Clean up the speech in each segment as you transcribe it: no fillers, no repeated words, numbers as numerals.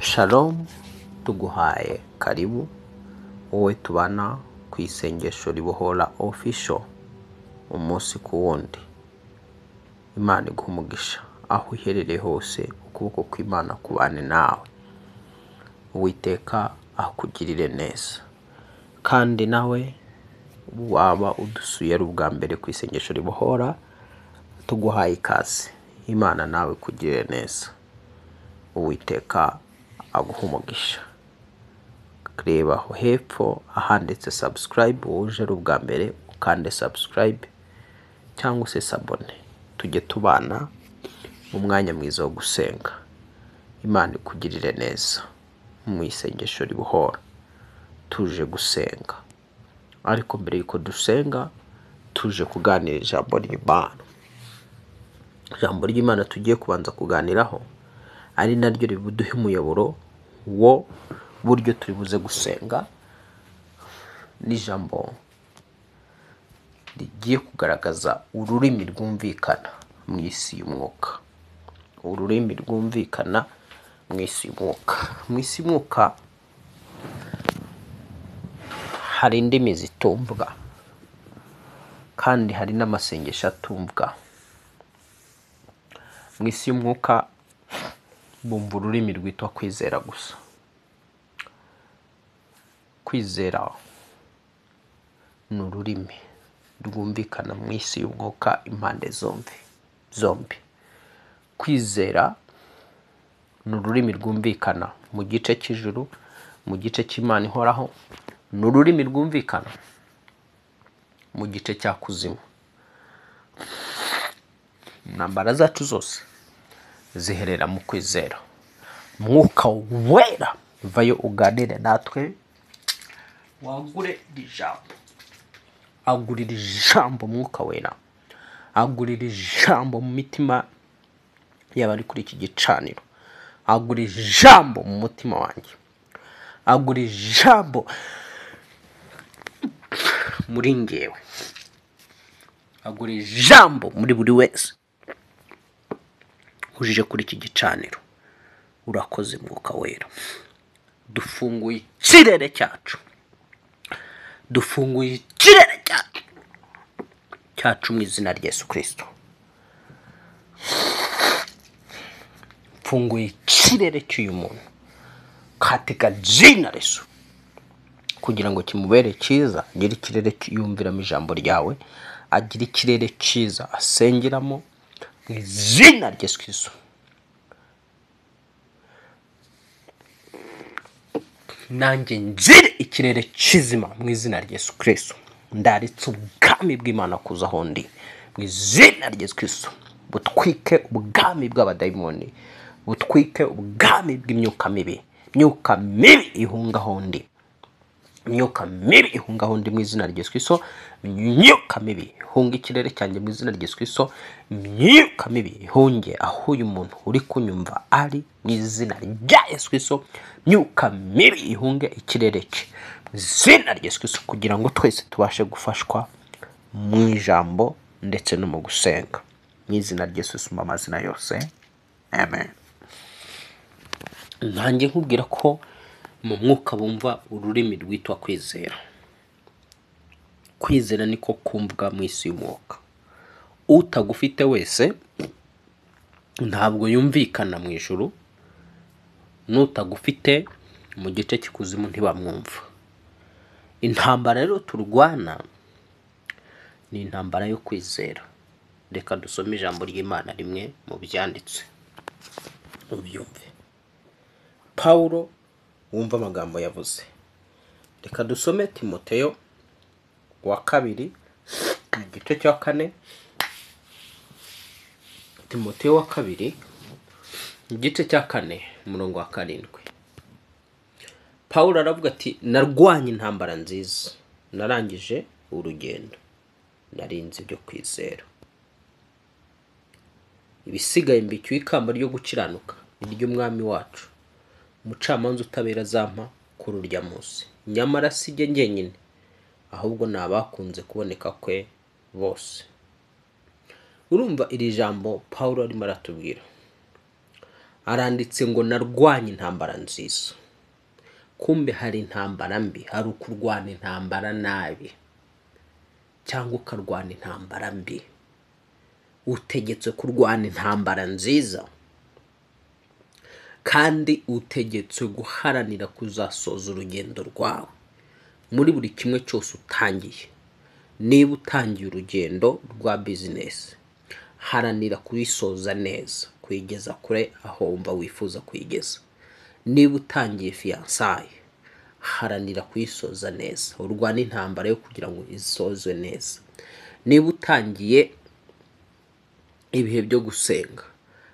Shalom, tuguhaye karibu wowe tubana ku isengesho ribohora official umunsi ku wundi. Imana iguhe umugisha aho uherereye hose, ukuboko kw'Imana kubane nawe, Uwiteka akugirire neza. Kandi nawe waba udusuye ari ubwa mbere ku isengesho ribohora, tuguhaye ikaze. Imana nawe ikugirire neza, Uwiteka aguhe umugisha. Reba aho hepfo ahanditse subscribe, wowe uje ari ubwa mbere ukande subscribe cyangwa se sabone, tujye tubana mu mwanya mwiza wo gusenga. Imana ikugirire neza mu isengesho ribohora. Tuje gusenga, ariko mbere y'uko dusenga tuje kuganira ijambo ry'Imana. Ijambo ry'Imana tugiye kubanza kuganiraho ari naryo ribuduha umuyoboro wo buryo turi buze gusenga, n'ijambo rigiye kugaragaza ururimi rwumvikana mu isi y'umwuka. Ururimi rwumvikana mu isi y'umwuka. Mu isi y'umwuka hari indimi zitumvwa, kandi hari n'amasengesho atumvwa. Mu isi y'umwuka bumva ururimi rwitwa kwizera gusa. Kwizera ni ururimi rwumvikana mu isi y'umwuka impande zombi. Kwizera ni ururimi rwumvikana mu gice cy'ijuru, mu gice cy'Imana ihoraho, ni ururimi rwumvikana mu gice cya kuzimu. Intambara zacu zose ziherera mu kwizera. Mwuka wera vayo uganire natwe, wagure iri jambo. Agurira ijambo Mwuka wera, agurira ijambo mu mitima y'abari kuri iki gicaniro, agura ijambo mu mutima wanjye, agura ijambo muri ngewe, agura ijambo muri buri wese ujije kuri iki gicaniro. Urakoze Mwuka wera, dufunguye ikirere cyacu, dufunguye ikirere cyacu mu izina rya Yesu Kristo. Mfunguye ikirere cy'uyu muntu katika jina Yesu, kugira ngo kimubere cyiza, agire ikirere yumviramo ijambo ryawe, agire ikirere cyiza asengeramo mu izina rya Yesu Kristo. Nanjye ngire ikirere kizima mu izina rya Yesu Kristo. Ndaritse ubwami bw'Imana kuza aho ndi mu izina rya Yesu Kristo. Butwike ubwami bw'abadayimoni, butwike ubwami bw'imyuka mibi, imyuka mibi ihunga aho ndi, imyuka mibi ihunga aho ndi mu izina rya Yesu Kristo. Imyuka mibi ihunga ikirere cyanjye mu izina rya Yesu Kristo. Imyuka mibi ihunge aho uyu muntu uri kunyumva ari mu izina rya Yesu Kristo. Imyuka mibi ihunge ikirere cye mu izina rya Yesu Kristo, kugira ngo twese tubashe gufashwa mu ijambo ndetse no mu gusenga. Mu izina rya Yesu Kristo, amazina yose, amen. Ntangiye nkubwira ko mu mwuka bumva ururimi rwitwa kwizera. Kwizera niko kumvwa mu isi y'umwuka. Utagufite wese ntabwo yumvikana mu ijuru, n'utagufite mu gice cy'ikuzimu ntibamwumva. Intambara rero turwana ni intambara yo kwizera. Reka dusome ijambo ry'Imana rimwe mu byanditswe ubyumve. Paulo wumva amagambo yavuze. Reka dusome Timoteyo wa kabiri igice cya 4. Timoteyo wa kabiri igice cya 4 umurongo wa 7. Paulo aravuga ati narwanye intambara nziza, narangije urugendo, narinze ibyo kwizera. Ibisigaye mbikiwe ikamba ryo gukiranuka iry'Umwami wacu, umucamanza utabera azampa kuri urya munsi. Nyamara si jye njyenyine, ahubwo ni abakunze kuboneka kwe bose. Urumva iri jambo Paulo arimo aratubwira, Aranditse ngo narwanye intambara nziza. Kumbe hari intambara mbi, hari ukurwana intambara nabi cyangwa ukarwana intambara mbi. Utegetswe kurwana intambara nziza, kandi utegetswe guharanira kuzasoza urugendo rwawe muri buri kimwe cyose utangiye. Niba utangiye urugendo rwa bizinesi, haranira kuyisoza neza, kuyigeza kure aho wumva wifuza kuyigeza. Niba utangiye fiyansaye, haranira kuyisoza neza, urwane intambara yo kugira ngo isozwe neza. Niba utangiye ibihe byo gusenga,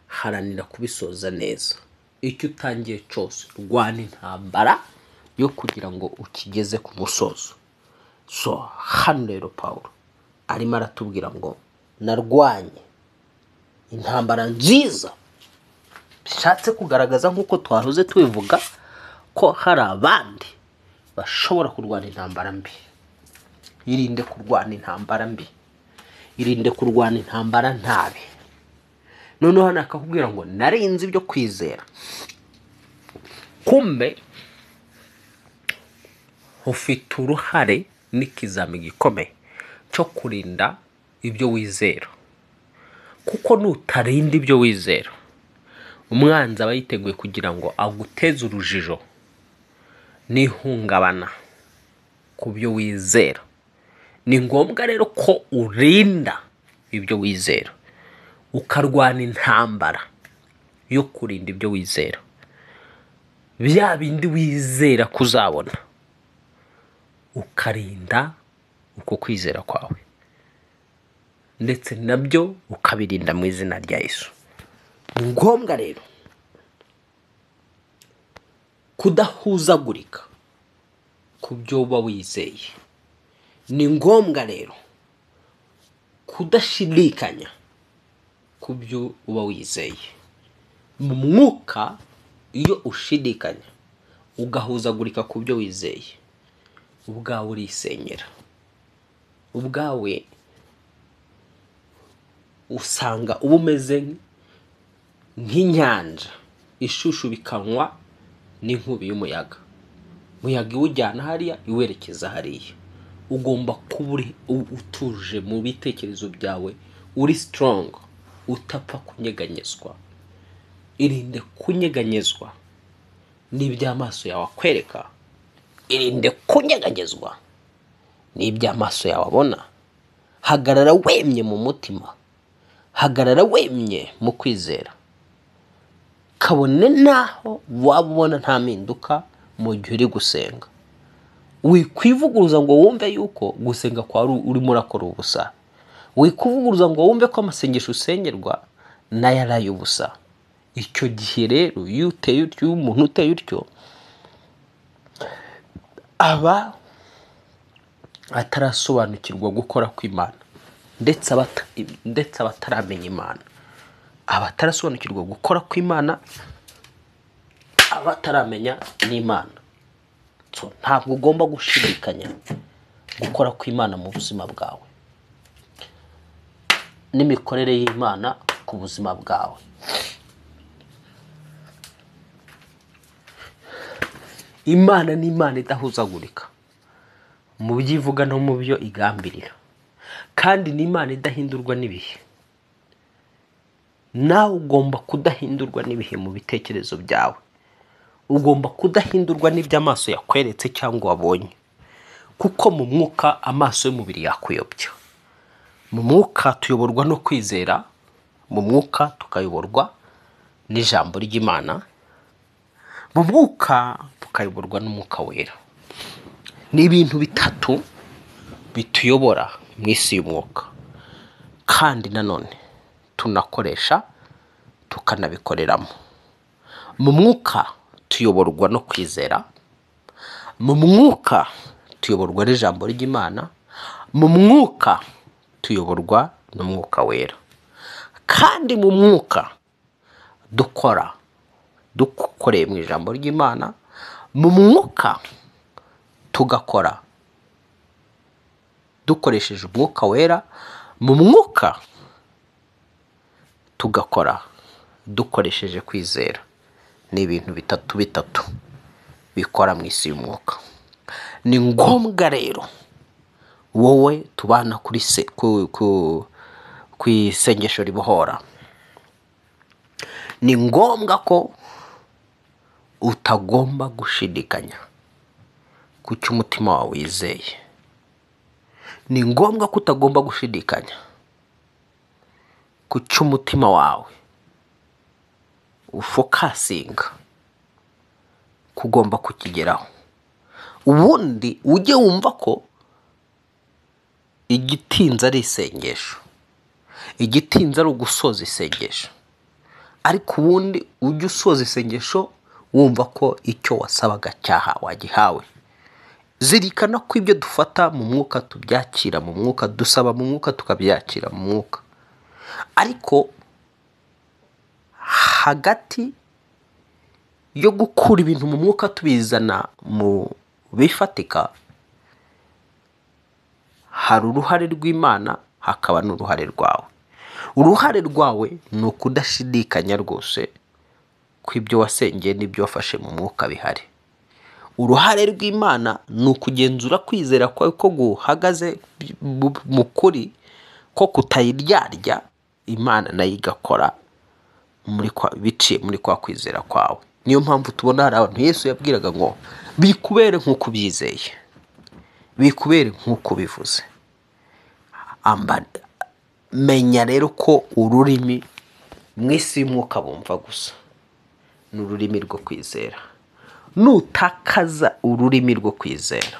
haranira kubisoza neza. Icyo utangiye cyose, rwana intambara yo kugira ngo ukigeze ku musozo. So hano rero Pawulo arimo aratubwira ngo narwanye intambara nziza, bishatse kugaragaza nk'uko twahoze tubivuga ko hari abandi bashobora kurwana intambara mbi. Irinde kurwana intambara mbi, irinde kurwana intambara ntabi. Noneho hano akakubwira ngo narinze ibyo kwizera. Kumbe ufite uruhare n'ikizami gikomeye cyo kurinda ibyo wizera, kuko nutarinda ibyo wizera, umwanzi aba yiteguye kugira ngo aguteze urujijo n'ihungabana ku byo wizera. Ni ngombwa rero ko urinda ibyo wizera, ukarwana intambara yo kurinda ibyo wizera, bya bindi wizera kuzabona, ukarinda uko kwizera kwawe, ndetse nabyo ukabirinda mu izina rya Yesu. Ni ngombwa rero kudahuzagurika ku byo uba wizeye. Ni ngombwa rero kudashidikanya ku byo uba wizeye. Mu mwuka iyo ushidikanya ugahuzagurika ku byo wizeye, ubwawe urisenyera, ubwawe usanga uba umeze nk'inyanja ishushubikanywa n'inkubi y'umuyaga. Umuyaga iwujyana hariya iwerekeza hariya. Ugomba kuba utuje mu bitekerezo byawe, uri strong, utapfa kunyeganyezwa. Irinde kunyeganyezwa n'iby'amaso yawe akwereka, irinde kunyeganyezwa n'iby'amaso yawe abona. Hagarara wemye mu mutima, hagarara wemye mu kwizera, kabone naho waba ubona nta mpinduka mu gihe uri gusenga. Wikwivuguruza ngo wumve yuko gusenga kwawe urimo urakora ubusa. Wikuvuguruza ngo wumve ko amasengesho usengerwa nayo ari ay'ubusa. Icyo gihe rero iyo uteye utyo, iyo umuntu uteye utyo, aba atarasobanukirwa gukora kw'Imana, ndetse aba ataramenya Imana. Aba atarasobanukirwa gukora kw'Imana, aba ataramenya n'Imana. So, ntabwo ugomba gushidikanya gukora kw'Imana mu buzima bwawe n'imikorere y'Imana ku buzima bwawe. Imana ni Imana idahuzagurika mu byo ivuga no mu byo igambirira, kandi ni Imana idahindurwa n'ibihe. Nawe ugomba kudahindurwa n'ibihe mu bitekerezo byawe, ugomba kudahindurwa n'ibyo amaso yakweretse cyangwa wabonye, kuko mu mwuka amaso y'umubiri yakuyobya. Mu mwuka tuyoborwa no kwizera, mu mwuka tukayoborwa n'ijambo ry'Imana, mu mwuka tukayoborwa n'Umwuka Wera. Ni ibintu bitatu bituyobora mu isi y'umwuka, kandi nanone tunakoresha tukanabikoreramo. Mu mwuka tuyoborwa no kwizera, mu mwuka tuyoborwa n'ijambo ry'Imana, mu mwuka tuyoborwa n'Umwuka Wera, kandi mu mwuka dukora dukoreye mu ijambo ry'Imana, mu mwuka tugakora dukoresheje Umwuka Wera, mu mwuka tugakora dukoresheje kwizera. Ni ibintu bitatu bitatu bikora mu isi y'umwuka. Ni ngombwa rero wowe tubana kuri se ku isengesho ribohora, ni ngombwa ko utagomba gushidikanya ku cyo umutima wawe wizeye. Ni ngombwa ko utagomba gushidikanya ku cyo umutima wawe ufokasinga kugomba kukigeraho. Ubundi ujye wumva ko igitinze ari isengesho, igitinze ari ugusoza isengesho, ariko ubundi ujye usoza isengesho wumva ko icyo wasabaga cyaha wagihawe. Zirikana ko ibyo dufata mu mwuka tubyakira mu mwuka, dusaba mu mwuka tukabyakira mu mwuka, ariko hagati yo gukura ibintu mu mwuka tubizana mu bifatika, hari uruhare rw'Imana hakaba n'uruhare rwawe. Uruhare rwawe ni ukudashidikanya rwose ko ibyo wasengeye n'ibyo wafashe mu mwuka bihari. Uruhare rw'Imana ni ukugenzura kwizera kwawe ko guhagaze mu kuri, ko kutayiryarya, Imana nayo igakora biciye muri kwa kwizera kwawe. Niyo mpamvu tubona hari abantu Yesu yabwiraga ngo bikubere nk'uko ubyizeye, bikubere nk'uko ubivuze. Menya rero ko ururimi mu isi y'umwuka bumva gusa ni ururimi rwo kwizera. Nutakaza ururimi rwo kwizera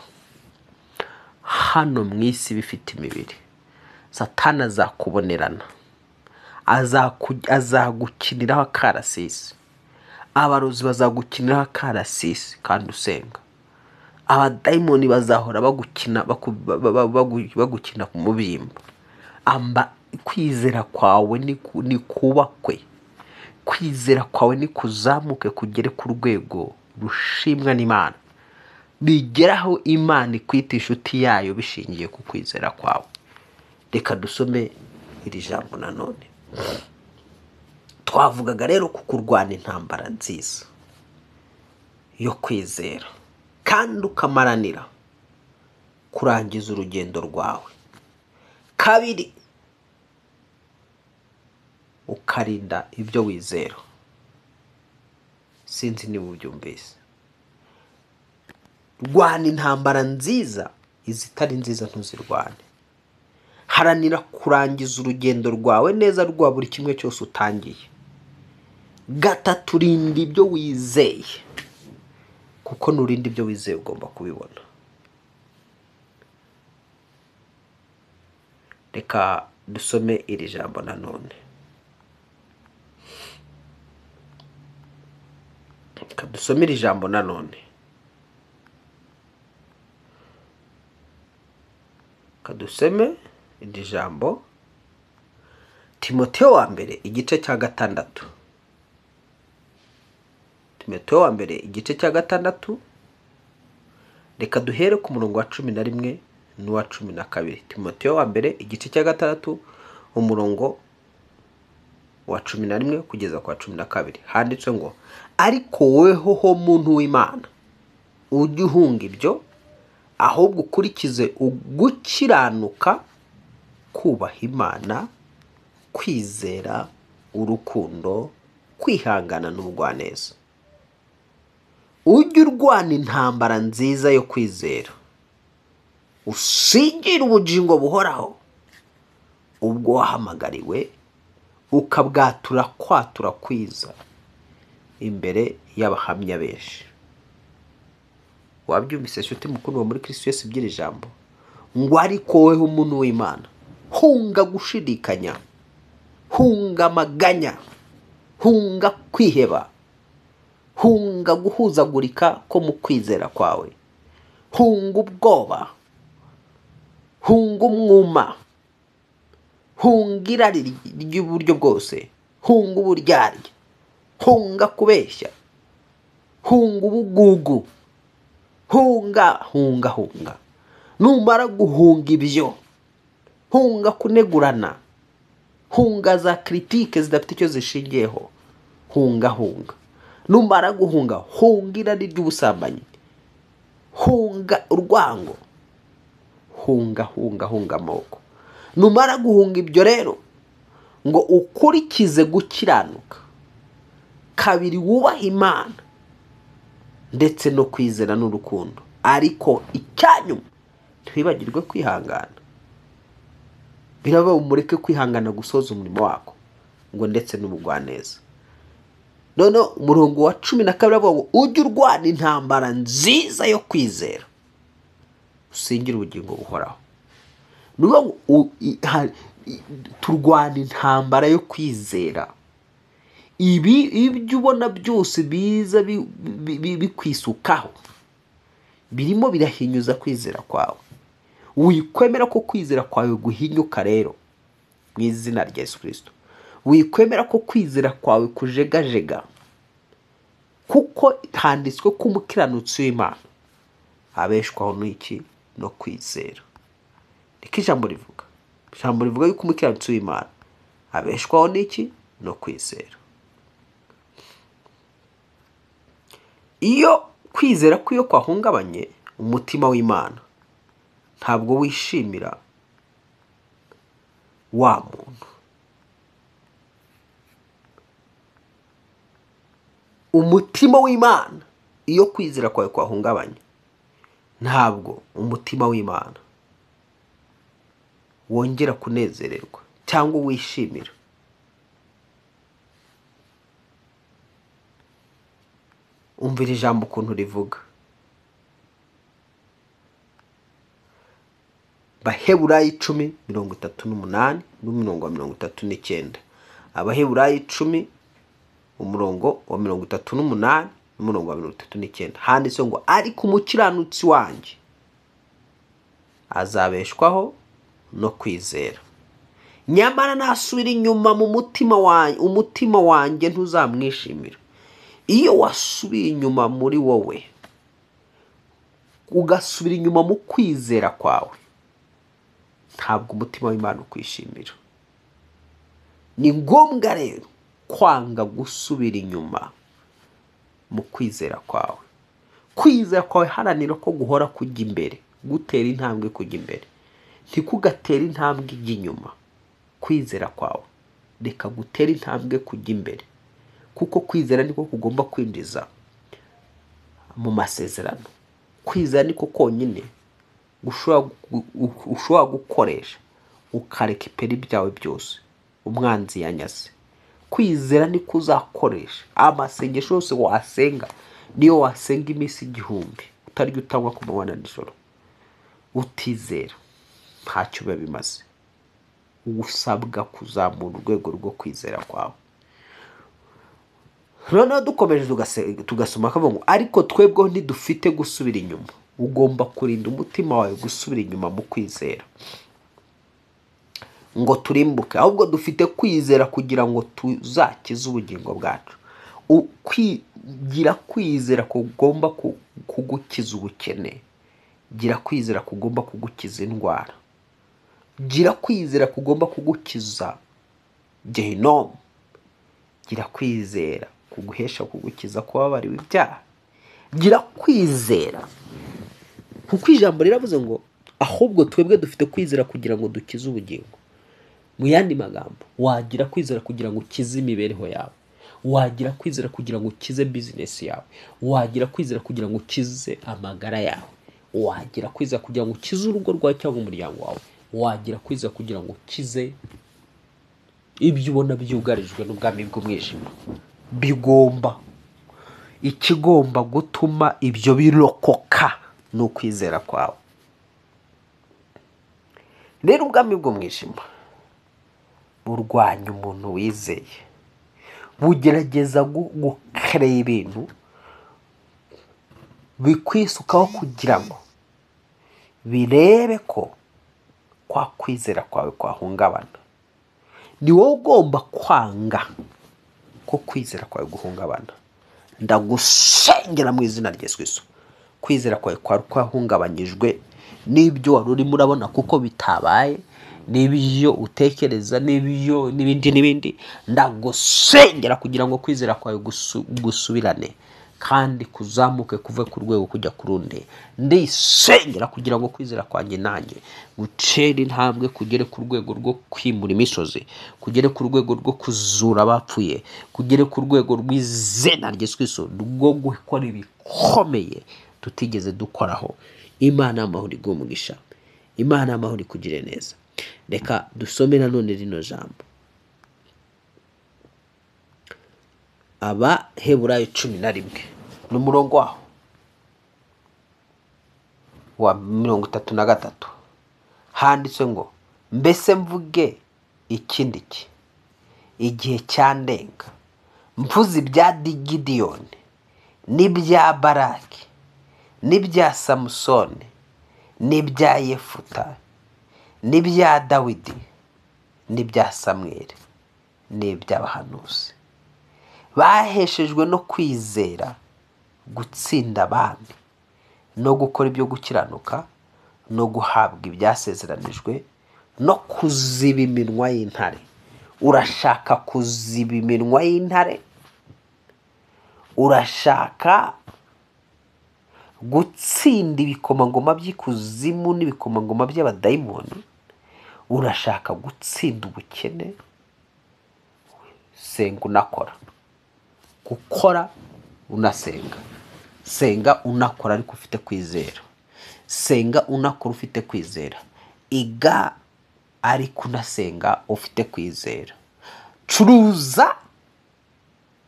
hano mu isi bifite imibiri, Satani azakubonerana, azagukiniraho akarasisi, abarozi bazagukiniraho akarasisi kandi usenga, abadayimoni bazahora bagukina bagukina ku mubyimba. Amba kwizera kwawe ni kubakwe, kwizera kwawe ni kuzamuke kugere ku rwego rushimwa n'Imana, bigeraho Imana ikwita inshuti yayo bishingiye ku kwizera kwawe. Reka dusome iri jambo nanone. Twavugaga rero ku kurwana intambara nziza yo kwizera, kandi ukamaranira kurangiza urugendo rwawe. Kabiri, ukarinda ibyo wizera. Sinzi niba ubyumvise. Rwana intambara nziza, izitari nziza ntuzirwane. Haranira kurangiza urugendo rwawe neza rwa buri kimwe cyose utangiye. Gatatu, rinda ibyo wizeye, kuko nurinda ibyo wizeye ugomba kubibona. Reka dusome iri jambo nanone. Reka dusome iri jambo nanone. Reka dusome iri jambo. Timoteyo wa mbere igice cya 6. Timoteyo wa mbere igice cya 6. Reka duhere ku murongo wa 11 n'uwa 12. Timoteyo wa mbere igice cya 6 umurongo wa 11 kugeza kwa 12. Handitswe ngo: ariko weho ho muntu w'Imana, ujye uhunga ibyo, ahubwo ukurikize ugukiranuka, kubaha Imana, kwizera, urukundo, kwihangana n'ubugwaneza. Ujye urwana intambara nziza yo kwizera, usingire ubugingo buhoraho ubwo wahamagariwe, ukabwatura kwatura kwiza imbere y'abahamya benshi. Wabyumvise nshuti mukundwa muri Kristo Yesu iby'iri jambo ngo: ariko weho umuntu w'Imana, hunga gushidikanya, hunga amaganya, hunga kwiheba, hunga guhuzagurika ko mu kwizera kwawe, hunga ubwoba, hunga umwuma, hunga irari ry'uburyo bwose, hunga uburyarya, hunga kubeshya, hunga ubugugu, hunga hunga hunga. Numara guhunga ibyo, hunga kunegurana, hunga za critique zidafite icyo zishingiyeho, hunga hunga. Numara guhunga, hunga irari ry'ubusambanyi, hunga urwango, hunga hunga hunga amoko. Numara guhunga ibyo rero, ngo ukurikize gukiranuka, kabiri wubahe Imana ndetse no kwizera n'urukundo, ariko icyanyuma ntiwibagirwe kwihangana. Biraba umureke kwihangana gusoza umurimo wako, ngo ndetse n'ubugwaneza. Noneho umurongo wa 12 avuga ngo ujye urwana intambara nziza yo kwizera, usingire ubugingo buhoraho. Turwana intambara yo kwizera. Ibi ibyo ubona byose biza bikwisukaho birimo birahinyuza kwizera kwawe. Wikwemera ko kwizera kwawe guhinyuka rero mu izina rya Yesu Kristo. Wikwemera ko kwizera kwawe kujegajega, kuko handitswe ko umukiranutsi w'Imana abeshwaho n'iki? No kwizera. Niko ijambo rivuga. Ijambo rivuga yuko umukiranutsi w'Imana abeshwaho n'iki? No kwizera. Iyo kwizera kw'iyo kwahungabanye, umutima w'Imana ntabwo wishimira wa muntu. Umutima w'Imana iyo kwizera kwawe kwahungabanye, ntabwo umutima w'Imana wongera kunezererwa cyangwa wishimira. Umvira ijambo ukuntu rivuga. Abaheburayo 10:38 n'umurongo wa 39. Abaheburayo 10 umurongo wa 38 n'umurongo wa 39, handitse ngo ariko umukiranutsi wanjye azabeshwaho no kwizera, nyamara nasubira inyuma mu mutima wanjye, umutima wanjye ntuzamwishimira. Iyo wasubiye inyuma muri wowe, ugasubira inyuma mu kwizera kwawe, ntabwo umutima w'Imana ukwishimira. Ni ngombwa rero kwanga gusubira inyuma mu kwizera kwawe. Kwizera kwawe haranira ko guhora kujya imbere, gutera intambwe kujya imbere, ntikugatera intambwe ijya inyuma. Kwizera kwawe reka gutera intambwe kujya imbere, kuko kwizera niko kugomba kwinjiza mu masezerano. Kwizera niko konyine ushobora gukoresha ukareka iperi byawe byose umwanzi yanyaze. Kwizera niko uzakoresha amasengesho yose wasenga, niyo wasenga iminsi 1000 utarya utanywa ku manywa na nijoro, utizera ntacyo biba bimaze. Usabwa kuzamura urwego rwo kwizera kwawe. Noneho dukomeje tugasoma kavuga ngo ariko twebweho ntidufite gusubira inyuma. Ugomba kurinda umutima wawe gusubira inyuma mu kwizera ngo turimbuke, ahubwo dufite kwizera kugira ngo tuzakize ubugingo bwacu. Gira kwizera kugomba kugukiza ubukene, gira kwizera kugomba kugukiza indwara, gira kwizera kugomba kugukiza gehinomu, gira kwizera kuguhesha kugukiza kubabariwe ibyaha, gira kwizera. Kuko ijambo riravuze ngo ahubwo twebwe dufite kwizera kugira ngo dukize ubugingo. Mu yandi magambo, wagira kwizera kugira ngo ukize imibereho yawe, wagira kwizera kugira ngo ukize business yawe, wagira kwizera kugira ngo ukize amagara yawe, wagira kwizera kugira ngo ukize urugo rwawe cyangwa umuryango wawe, wagira kwizera kugira ngo ukize ibyo ubona byugarijwe n'ubwami bw'umwijima. Bigomba, ikigomba gutuma ibyo birokoka ni ukwizera kwawe. Rero ubwami bw'umwijima burwanya umuntu wizeye, bugerageza gukerera ibintu bikwisukaho kugira ngo birebe ko kwa kwizera kwawe kwahungabana. Ni wowe ugomba kwanga ko kwizera kwawe guhungabana. Ndagusengera mu izina rya Yesu Kristo, kwizera kwawe kwari kwahungabanyijwe n'ibyo wari urimo urabona kuko bitabaye, n'ibyo utekereza, n'ibyo n'ibindi n'ibindi. Ndagusengera kugira ngo kwizera kwawe gusubirane kandi kuzamuke kuve ku rwego kujya ku rundi. Ndisengera kugira ngo kwizera kwanjye nanjye gucere intambwe, kugere ku rwego rwo kwimura imisozi, kugere ku rwego rwo kuzura abapfuye, kugere ku rwego rw'izina rya Yesu Kristo rwo gukora ibikomeye tutigeze dukoraho. Imana y'amahoro iguhe umugisha, Imana y'amahoro ikugire neza. Reka dusome nanone rino jambo, Abaheburayo 11 ni umurongo waho wa 33, handitswe ngo mbese mvuge ikindi ki igihe cyandenga, mvuze ibya Gidiyoni n'ibya Baraki n'ibya Samusoni n'ibya Yefuta n'ibya Dawidi n'ibya Samweli n'iby'abahanuzi, baheshejwe no kwizera gutsinda abami no gukora ibyo gukiranuka no guhabwa ibyasezeranijwe no kuziba iminwa y'intare. Urashaka kuziba iminwa y'intare? Urashaka gutsinda ibikomangoma by'ikuzimu n'ibikomangoma by'abadayimoni? Urashaka gutsinda ubukene? Senga unakora. Gukora unasenga. Senga unakora ariko ufite kwizera. Senga unakora ufite kwizera. Iga ariko unasenga ufite kwizera. Curuza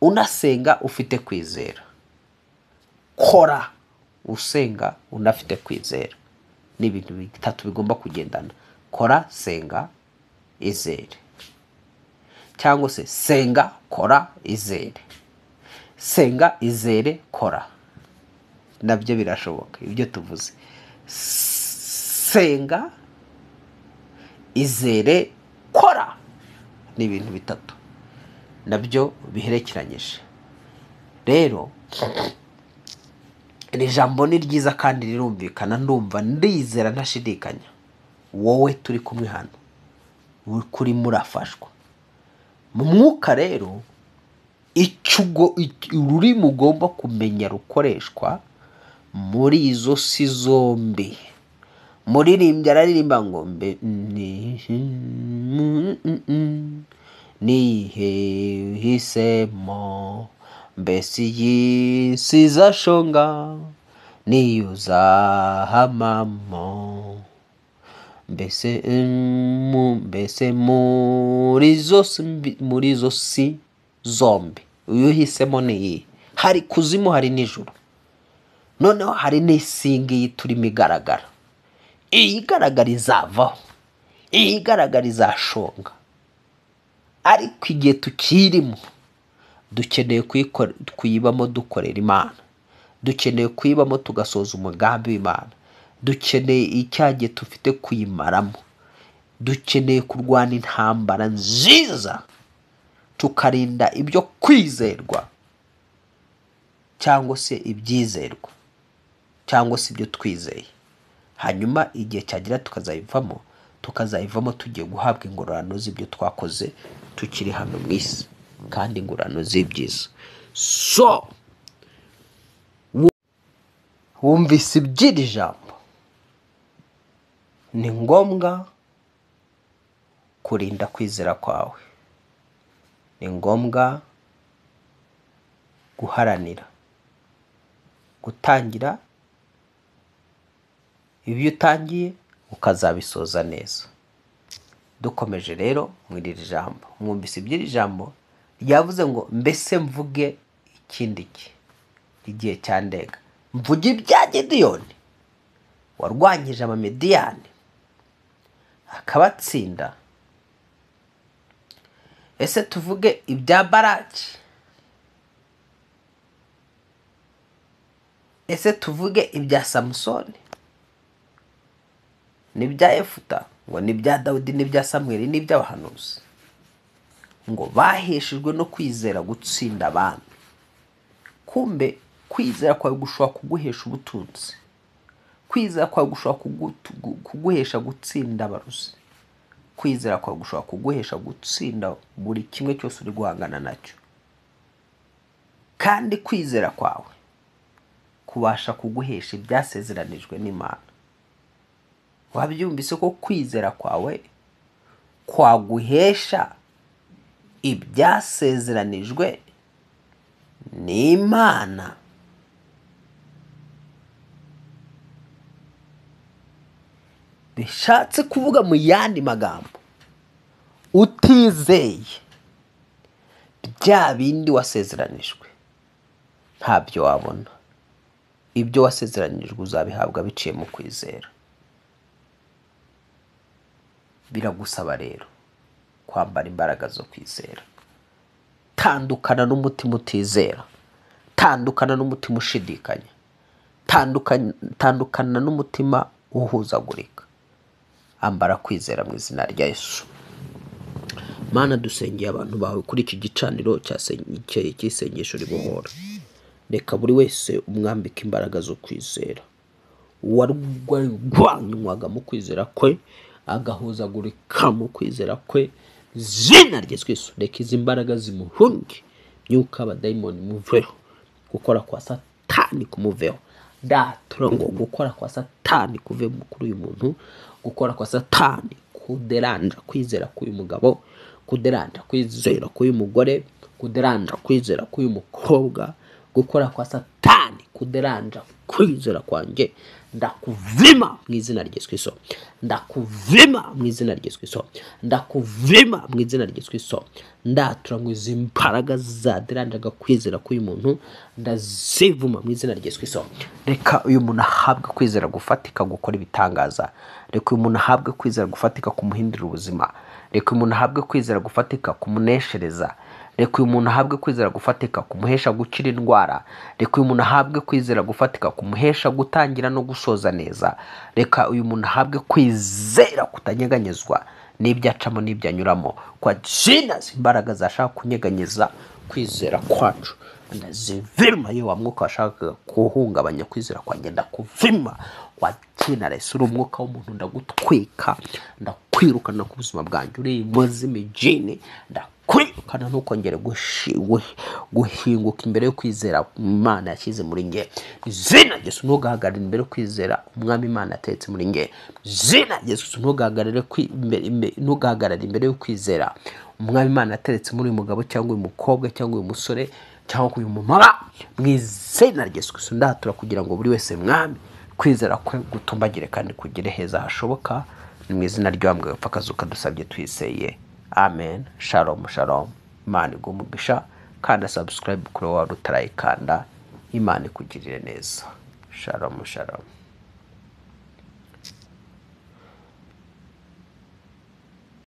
unasenga ufite kwizera. Kora usenga unafite kwizera. Ni ibintu bitatu bigomba kugendana. Kora, senga, izere. Cyangwa se senga, kora, izere. Senga, izere, kora. Nabyo birashoboka ibyo tuvuze. Senga, izere, kora ni ibintu bitatu nabyo biherekeranyije. Rero iri jambo ni ryiza kandi rirumvikana, ndumva ndizera ntashidikanya wowe turi kumwe hano kuri murafashwa mu mwuka. Rero ururimi ugomba kumenya rukoreshwa muri izo si zombi. Muririmbyi araririmba ngo mbe nihehisemo, mbese iyi si izashonga niyo uzahamamo, mbese muri izo si zombi uyu uhisemo ni iyi. Hari kuzimu, hari n'ijuru, noneho hari n'isi ngiyi turimo igaragara. Iyi igaragara izavaho, iyi igaragara izashonga, ariko igihe tukirimo dukeneye kuyibamo dukorera Imana, dukeneye kuyibamo tugasoza umugambi w'Imana, dukeneye icyagihe tufite kuyimaramo, dukeneye kurwana intambara nziza, tukarinda ibyo kwizerwa cyangwa se ibyizerwa cyangwa se ibyo twizeye. Hanyuma igihe cyagira tukazayivamo tugiye guhabwa ingororano z'ibyo twakoze tukiri hano mu isi, kandi ingororano z'ibyiza. So wumvise iby'iri jambo, ni ngombwa kurinda kwizera kwawe, ni ngombwa guharanira gutangira ibyo utangiye ukazabisoza neza. Dukomeje rero muri iri jambo, mwumvise iby'iri jambo ryavuze ngo mbese mvuge ikindi ki igihe cyandenga, mvuge ibya Gidiyoni warwanyije Abamediyani akabatsinda. Ese tuvuge ibya Baraki? Ese tuvuge ibya Samusoni n'ibya Yefuta, ngo n'ibya Dawidi n'ibya Samweli n'iby'abahanuzi, ngo baheshejwe no kwizera gutsinda abami? Kumbe kwizera kwawe gushobora kuguhesha ubutunzi, kwizera kwawe gushobora kuguhesha gutsinda abarusi, Kwizera kwawe gushobora kuguhesha gutsinda buri kimwe cyose uri guhangana nacyo, kandi kwizera kwawe kubasha kuguhesha ibyasezeranijwe n'Imana. Wabyumvise ko kwizera kwawe kwaguhesha ibyasezeranijwe n'Imana. Bishatse kuvuga mu yandi magambo, utizeye bya bindi wasezeranijwe ntabyo wabona. Ibyo wasezeranijwe uzabihabwa biciye mu kwizera. Biragusaba rero kwambara imbaraga zo kwizera. Tandukana n'umutima utizera, tandukana n'umutima ushidikanya, tandukana n'umutima uhuzagurika. Ambara kwizera mu izina rya Yesu. Mana, dusengeye abantu bawe kuri iki gicaniro cy'isengesho ribohora. Reka buri wese umwambike imbaraga zo kwizera. Uwarwanywaga mu kwizera kwe agahuzagurika mu kwizera kwe, zina rya Yesu, reka izi mbaraga zimuhunge. Myuka abadayimoni muveho, gukora kwa Satani kumuveho. Ndatura ngo gukora kwa Satani kuve kuri uyu muntu, gukora kwa Satani kuderanja kwizera k'uyu mugabo, kuderanja kwizera k'uyu mugore, kuderanja kwizera k'uyu mukobwa, gukora kwa Satani kuderanja kwizera kwanjye, ndakuvima mu izina rya Yesu Kristo, ndakuvima mu izina rya Yesu Kristo, ndakuvima mu izina rya Yesu Kristo. Ndatura ngo izi mbaraga zaderanjaga kwizera k'uyu muntu ndazivuma mu izina rya Yesu Kristo. Reka uyu muntu ahabwe kwizera gufatika gukora ibitangaza. Reka uyu muntu ahabwe kwizera gufatika kumuhindurira ubuzima. Reka uyu muntu ahabwe kwizera gufatika kumuneshereza. Reka uyu muntu ahabwe kwizera gufatika kumuhesha gukira indwara. Reka uyu muntu ahabwe kwizera gufatika kumuhesha gutangira no gusoza neza. Reka uyu muntu ahabwe kwizera kutanyeganyezwa n'ibyo acamo n'ibyo anyuramo. Kwa jina imbaraga zashaka kunyeganyeza kwizera kwacu ndazivima. Iyo wa mwuka washaka kuhungabanya kwizera kwanjye ndakuvima. Kwa jina la Yesu, umwuka w'umuntu ndagutwika, ndakwirukana ku buzima bwanjye. Uri muzimi jini, ndakwirukana, ntukongere guhinguka imbere yo kwizera Imana yashyize muri nge. Izina Yesu, ntugahagarare imbere yo kwizera Umwami Imana yatetse muri nge. Izina Yesu, ntugahagarare imbere yo kwizera Umwami Imana yateretse muri uyu mugabo cyangwa uyu mukobwa cyangwa uyu musore cyangwa uyu mumama. Mu izina rya Yesu Kristo ndatura kugira ngo buri wese Mwami kwizera kwe gutumbagire kandi kugere heza hashoboka. Ni mu izina ry'Uwambwe wapfa akazuka dusabye twizeye. Amen. Shalom, shalom. Imana iguhe umugisha. Kanda subscribe kuri wowe utarayikanda. Imana ikugirire neza. Shalom, shalom.